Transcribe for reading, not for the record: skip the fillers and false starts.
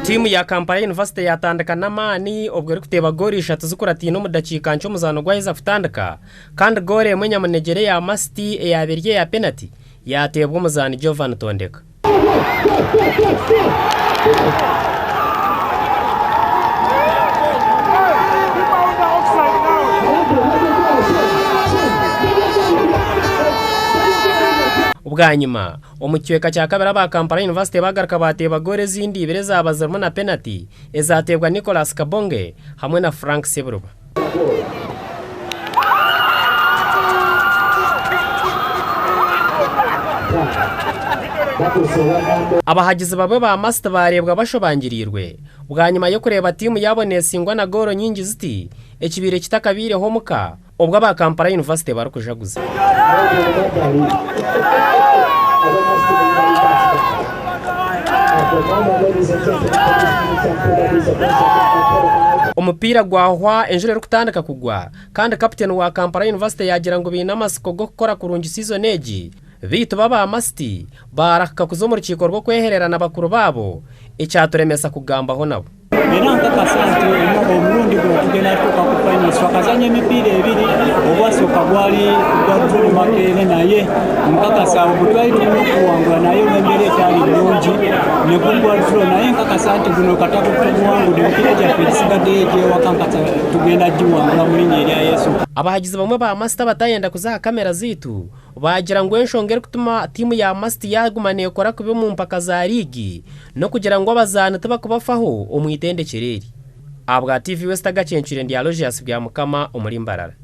Tiimu ya Kampala University yaatandika n'amaani obwo erikuteeba goolo ishatu zikurataine omu dakiika nkye omuzaano gwaheza kutandika kandi goolo emwe nyamunegyere eya Masti eyaaba eri eya penati yaateebwa omuzaani Jovan Tondeka. Bwanyima, omu kicweka kya kabiri aba Kampala University baagaruka baateeba goolo ezindi ibiri ezaaba zirimu na penati ezaateebwa Nicholas Kabonge hamwe na Frank Sseburuba. Abahagizi bamwe ba Masti baareebwa bashobangiriirwe bwanyima y'okureeba tiimu yaabo neesingwa na goolo nyingi ziti ekibaire kitakabaireho omuka obwo aba Kampala University barikujaguza. Omupiira gwahwa enjura erikutandika kugwa kandi kaputeni wa Kampala University yaagira ngu baine amatsiko g'okukora kurungi sizoni egi beitu bo aba Masti baarahika kuza omu rukiiko rw'okweherera na bakuru baabo ekyaturemesa kugambaho nabo. Era nkakasa nti omurundi guno tugenda tutuuka ku finals. Twakazanya emipiira ebiri, ogwasooka gwali gwa draw Makerere naye nkakasa ogwo twali tulina okuguwangula naye olw'embeera etaali nnungi ne gugwa draw naye nkakasa nti guno kata tuguwangudde emipiira gyaffe egisigaddeyo egy'ewaka nkakasa tugenda giwangula mu linnya erya Yesu. Abahagizi bamwe ba Masti abatayenda kuza aha kamera zaitu Baagira ngu enshonga erikutuma tiimu ya Masti yaaguma neekora kubi omu mpaka za liigi n'okugira ngu abazaani tibakubafaho omu itendekyero eri. Ahabwa TV West agacencwire ndi Aloysius Byamukama omuri Mbarara.